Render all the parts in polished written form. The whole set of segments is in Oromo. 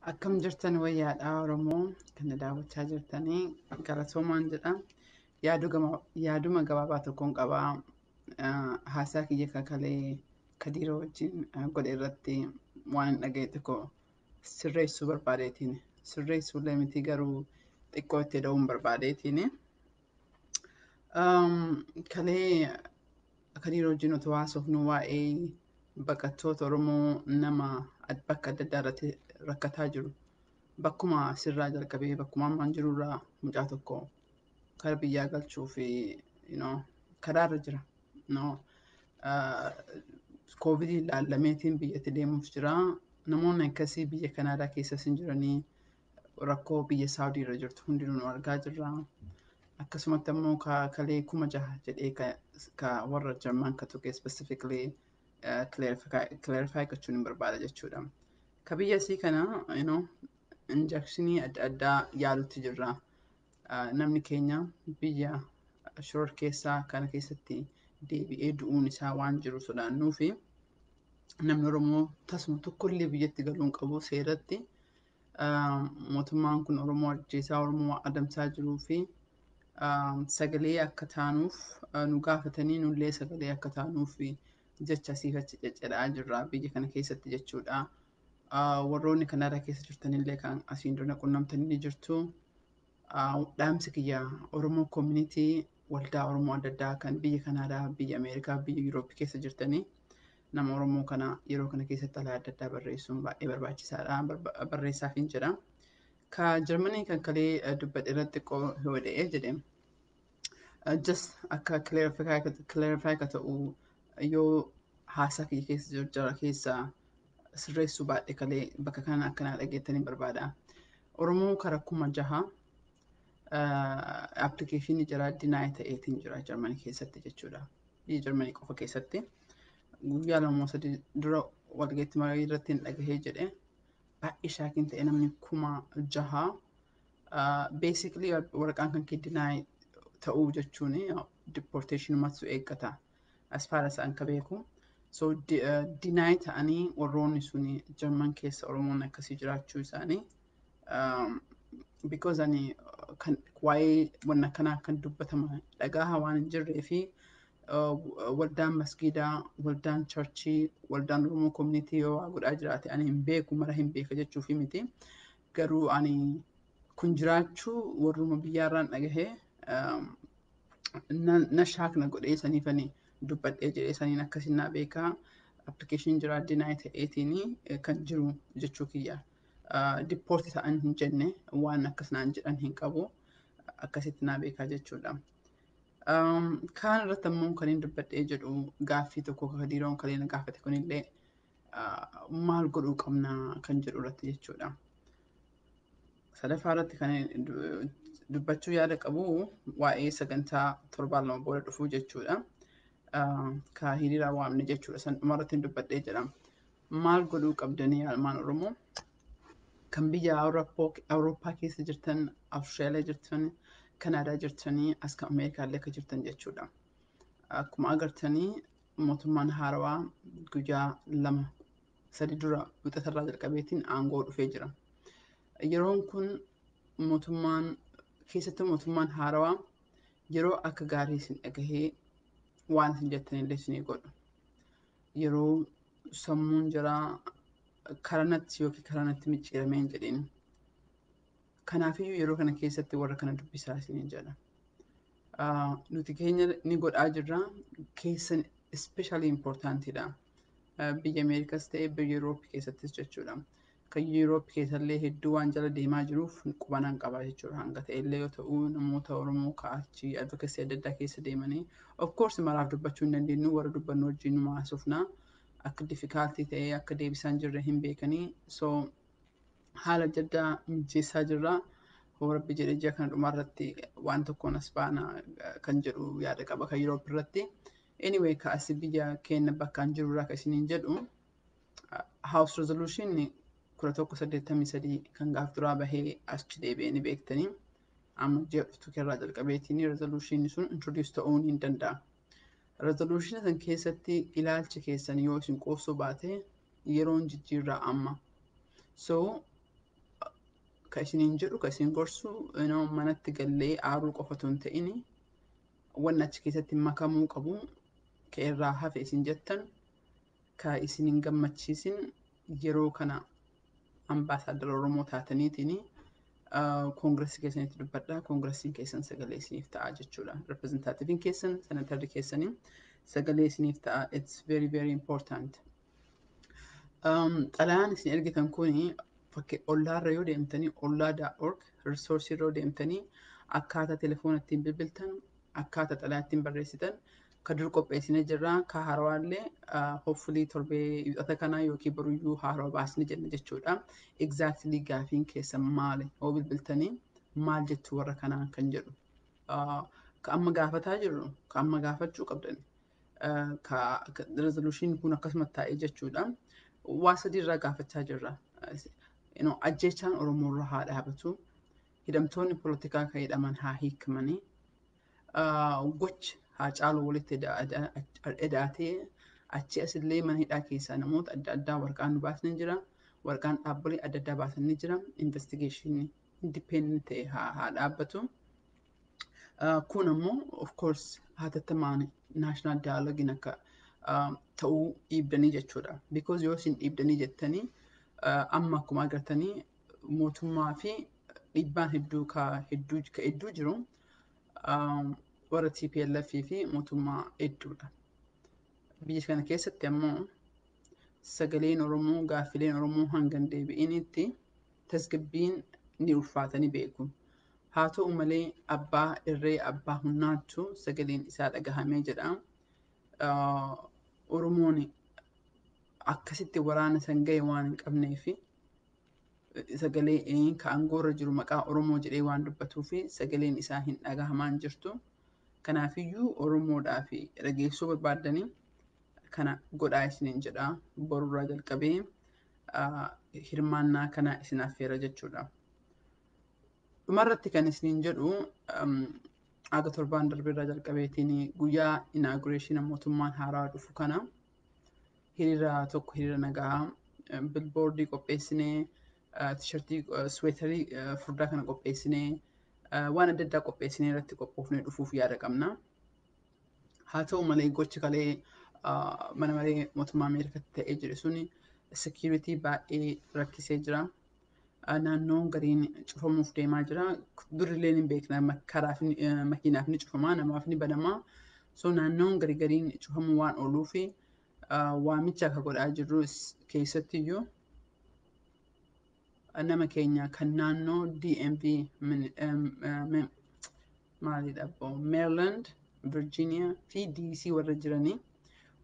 Akkam jirtan? Wayyaadhaa? Oromoo kan na daawwachaa jirtanii, galatoomaan jedha. Yaaduma gabaabaa tokkoon qabaa. Haasaa kiyya kakalee Kadiiroo wajjin godhe irratti waan hin dhagaye tokko sirreessuu barbaadeetiin. Sirreessuullee miti, garuu xiqqoo itti da'uun barbaadeetiin. Kalee Kadiiroo wajjin otoo haasofnu waa'ee baqattoota Oromoo nama bakka adda addaa irratti rakkataa jiru. Bakkuma sirraa jalqabee bakkuma ammaan jirurraa mucaa tokko kara biyyaa galchuu fi karaarra jira. No, Koovidii ilaallameetiin biyyatti deemuuf jira. Namoonni akkasii biyya Kanaadaa keessas hin jiranii, rakkoo biyya Saawudii irra jirtu hundinuu nu argaa jirra. Akkasumatti immoo kalee 6,000 jedhee ka warra Jarman ka tuqe specifically clarify gochuun hin barbaada jechuudha. Ka biyya isii kana injectionii adda addaa yaalutti jirra. Namni keenya biyya shoror keessaa kana keessatti deebi'ee du'uun isaa waan jiru sodaannuu fi namni Oromoo tasuma tokkollee biyyatti galuu hin qabu seeratti. Mootummaan kun Oromoo ajjeesaa, Oromoo adamsaa jiruu fi sagalee akka taanuuf nu gaafatanii, nullee sagalee akka taanuuf jecha asiif achi ceccedhaa jirra biyya kana keessatti jechuudha. Warroonni Kanaadaa keessa jirtanillee kan asiin dura qunnamtanii ni jirtu. Dhaamsi kiyya Oromoo community, waldaa Oromoo adda addaa kan biyya Kanaadaa, biyya Ameerikaa, biyya Yuurooppii keessa jirtanii, nama Oromoo kana yeroo kana keessatti xalayaa adda addaa barreessuun baay'ee barbaachisaadha. Barreessaaf hin jedha. Ka Jarmanii kan kalee dubbadhe irratti xiqqoo yoo dha'ee jedhe, just akka clarify ka ta'u yoo haasaa kiyya keessa jiru jara keessa sirreessuu baadhe kalee bakka kana akkanaa dhageettanii barbaada. Oromoo kara 6,000 applicationii jara deny ta'eetiin jira Jarmanii keessatti jechuudha. Biyya Jarmanii qofa keessatti. Guyyaa 2 3 dura walgeetti marii irratti hin dhagahee jedhe, baay'ee shocking ta'e. Namni 6,000 basically waraqaan kan kee deny ta'uu jechuun deportationumatu eeggata as far as an ka beeku. So deny ta'anii warroonni suni Jarman keessa Oromoon akkasii jiraachuu isaanii, because ani kan waa'ee wanna kanaa kan dubbatama dhagaha waan hin jirree fi waldaan masgiidaa, waldaan churchii, waldaan Oromoo community yoo waa godhaa jiraate ani hin beeku, mara hin beeka jechuufi miti. Garuu ani kun jiraachuu warruma biyyaarraan dhagahee na shock na godhee saniif ani dubbadhee jedhee, saniin akkasin naa beekaa application jiraa deny ta'eetiin kan jiru jechuu kiyya. Deport ta'an hin jenne, waan akkas naan jedhan hin qabu, akkasitti naa beekaa jechuudha. Kaan irratti ammoo kan hin dubbadhee jedhu gaaffii tokko Kadiiroon kalee na gaafate kunillee maal godhuu qabna kan jedhu irratti jechuudha. Sadaffaa irratti kan dubbachuu yaada qabu waa'ee sagantaa torbaan 2 booda dhufuu jechuudha. Ka hiriira waamne jechuudha. San dhumarratti hin dubbadhee jedha. Maal godhuu qabdanii almaan Oromoo? Kan biyya Awurooppaa keessa jirtan, Awustiraaliyaa jirtan, Kanaadaa jirtanii, as kan Ameerikaa illee akka jirtan jechuudha. Akkuma agartanii mootummaan haarawaa guyyaa 2 3 dura wixatarraa jalqabeetiin aangoo dhufee jira. Yeroon kun mootummaan keessattuu mootummaan haarawaa yeroo akka gaarii isin dhagahee waan isin jettanillee isinii godhu. Yeroo sammuun jaraa karanatti yookiin karanatti micciiramee hin jedhin. Kanaafiyyuu yeroo kana keessatti warra kana dubbisaa isiniin jedha. Nuti keenya ni godhaa jirra. Keessan especially importantidha. Biyya Ameerikaas ta'e biyya Yuurooppii keessattis jechuudha. Kan Yuurooppii keessallee hedduu waan jala deemaa jiruuf qubanaan qaba jechuudha. Hanga ta'ellee yoo ta'u namoota Oromoo ka'achi advocacy adda addaa keessa deemanii, of course maraaf dubbachuu hin dandeenyu, warra dubbannu wajjin numa haasofna. Akka difficulty ta'ee akka deebisaan jirre hin beekanii, so haala adda addaa mijeessaa jirra. Hoo Rabbi jedhee ji'a kana dhumarratti waan tokkoon as baana kan jedhu yaada qaba kan Yuuroopp irratti. Anyway, ka as biyya keenya bakka an jirurraa kan isiniin jedhu, House Resolution 1183 kan gaaf duraa bahee achi deebi'ee ni beektanii. Amma ji'a dhuftu irraa jalqabeetiin resolution sun introduce ta'uu ni danda'a. Resolution san keessatti ilaalchi keessan yoo isin qoosuu baate yeroon jijjiirraa amma. So Ka isiniin jedhu, ka isin gorsu, manatti gallee aaruu qofa otoo hin ta'in, wanni achi keessatti makamuu qabu, ka irraa hafe isin jettan, ka isin hin gammachiisin, yeroo kana ambaasaadara Oromoo taataniitiin koongiresii keessanitti dubbadhaa. Koongiresiin keessan sagalee isiniif ta'a jechuudha. Representatiiviin keessan, senatarri keessanii sagalee isiniif ta'a. It's very very important. Xalayaan isin ergitan kuni fakkii ollaarra yoo deemtanii, ollaa.org resource irra yoo deemtanii, akkaataa telefoona ittiin bilbiltan, akkaataa xalayaa ittiin barreessitan ka dur qopheessinee jirra. Ka haarawaallee hopefully torbee wiixata kanaa yookiin boruyyuu haarawaa baasni jenna jechuudha. Exactly gaafiin keessan maali, yoo bilbiltanii maal jettu warra kanaan kan jedhu. Ka amma gaafataa jirru, ka amma gaafachuu qabdan. Ka resolution kun akkasuma taa'ee jechuudha. Waa sadiirraa gaafachaa jirra. Ajjeechaan Oromoorra haa dhaabatu. Hidhamtoonni poolitikaa kan hidhaman haa hiikamanii. Gochi Haacaaluu walitti hidhaatee achi asillee mana hidhaa keessaa namoota adda addaa waraqaan nu baasanii jira. Waraqaan dhaabbilee adda addaa baasanii jira. Investigationii independent ta'e haa dhaabbatu. Kun ammoo of course hatattamaan national dialogue akka ta'uu dhiibdanii jechuudha. Because yoo isin dhiibdanii jettanii, amma akkuma agartanii mootummaa fi dhiibbaan hedduu ka hedduu jiru warra TPLF fi mootummaa hedduudha. Biyya kana keessatti ammoo sagaleen Oromoo, gaaffileen Oromoo hanga hin deebi'initti tasgabbiin ni ulfaatanii beeku. Haa ta'u malee abbaa irree, abbaa humnaattu sagaleen isaa dhagahamee jedha. Oromoon akkasitti waraana san gahe waan hin qabneef, sagalee ka aangoorra jiru maqaa Oromoo jedhee waan dubbatuu fi sagaleen isaa hin dhagahamaan jirtu. Kanaafiyyuu Oromoodhaa fi dhageessuu barbaaddanii kana godhaa isiniin jedha. Borurraa jalqabee hirmaannaa kana isin affeera jechuudha. Dhumarratti kan isiniin jedhu, aga torbaan darbeerraa jalqabeetiin guyyaa inauguration mootummaan haaraa dhufu kana hiriira tokko, hiriira nagaa, billboardii qopheessinee, T-shirtii, sweaterii furdaa kana qopheessinee, waan adda addaa qopheessinee irratti qophoofnee dhufuuf yaada qabna. Haa ta'u malee gochi kalee mana maree mootummaa Ameerikaatti ta'ee jiru suni security baay'ee rakkisee jira. Naannoon gariin cufamuuf deemaa jira. Durillee ni beekna, karaaf makiinaaf ni cufamaa, namaaf ni banamaa. So naannoon garii gariin cufamuu waan ooluuf, waamicha akka godhaa jirru keessattiyyuu nama keenya kan naannoo DMV, maalidha, Maryland, Virginia fi DC warra jiranii,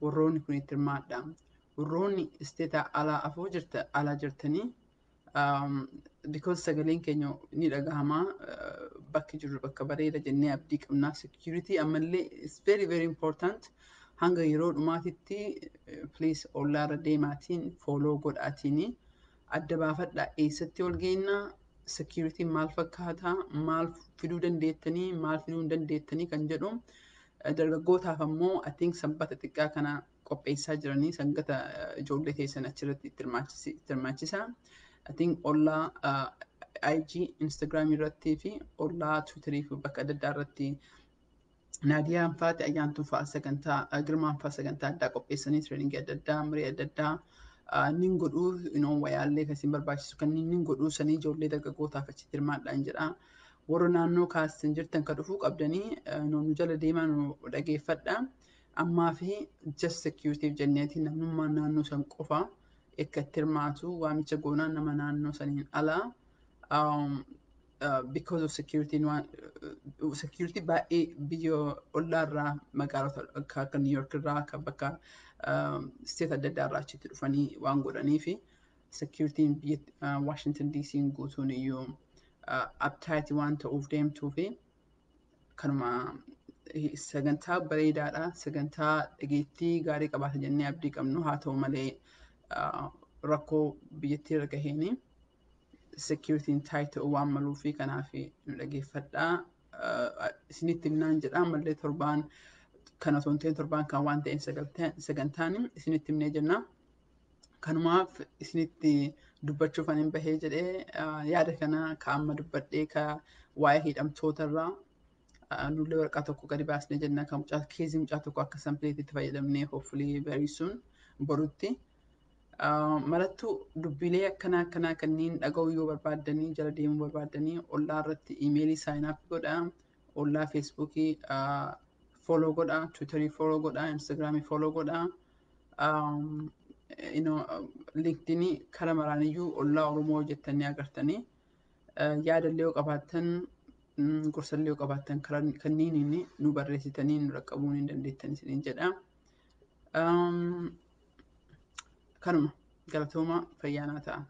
warroonni kun itti hirmaadha. Warroonni isteeta alaa afoo jirta alaa jirtanii, because sagaleen keenya ni dhagahamaa, bakki jirru bakka bareeda jennee abdii qabnaa. Security ammallee is very very important. Hanga yeroo dhumaatitti please ollaarra deemaatiin follow godhaatiin adda baafadhaa, eessatti ol geennaa, security maal fakkaataa, maal fiduu dandeettanii, maal fiduu hin dandeettanii kan jedhu. Dargaggootaaf ammoo I think sanbata xiqqaa kana qopheessaa jiranii, sangata ijoollee keessan achirratti itti hirmaachisa. I think ollaa IG, Instagram irratti fi ollaa Twitterii fi bakka adda addaa irratti Naadiyaan faati, Ayyaantuun fa'a, sagantaa Girmaan fa'a sagantaa addaa qopheessanii, trainingii adda addaa, marii adda addaa nin godhuu, wayaallee kan isin barbaachisu kan nin godhuu sanii ijoollee dargaggootaaf achitti hirmaadhaan jedha. Warra naannoo kaastan jirtan kan dhufuu qabdanii nu jala deemaa, nu dhageeffadha. Ammaa fi just security jenneeti namnummaan naannoo san qofa akka itti hirmaatu waamicha goonaa, nama naannoo saniin alaa because of security, waan security baay'ee biyya ollaarraa, magaalota akka New York irraa, akka bakka state adda addaa irraa achitti dhufanii waan godhanii fi security biyya Washington DC guutuun iyyuu uptight waan ta'uuf deemtuu fi kanuma sagantaa bareedaadha. Sagantaa dhageettii gaarii qabaata jennee abdii qabnu. Haa ta'u malee rakkoo biyyattii irra gaheeni security'n tight ta'uu waan maluu fi kanaaf nu dhageeffadhaa. Isinitti himnaan jedha ammallee torbaan kana osoo hin ta'in torbaan kan waan ta'een sagantaan isinitti himnee jenna. Kanumaaf isinitti Dubbachuuf ani bahee jedhee yaada kana ka amma dubbadhee ka waa'ee hidhamtoota irraa nullee waraqaa tokko gadi baasnee jenna kan mucaa case mucaa tokko akka sampleetitti fayyadamnee, hopefully very soon, borutti. Malattuu dubbilee akkanaa akkanaa kanneen dhaga'uu yoo barbaaddanii, jala deemuu barbaaddanii, Ollaa irratti email sign up godhaa, Ollaa Facebookii follow godhaa, Twitterii follow godhaa, Instagramii follow godhaa. LinkedInii kara maraaniyyuu Ollaa Oromoo jettanii agartanii, yaadallee yoo qabaattan, gorsallee yoo qabaattan, kanniiniin nu barreessitanii nu dhaqqabuu ni dandeettan isiniin jedha. Kanuma, galatooma, fayyaanaa ta'a.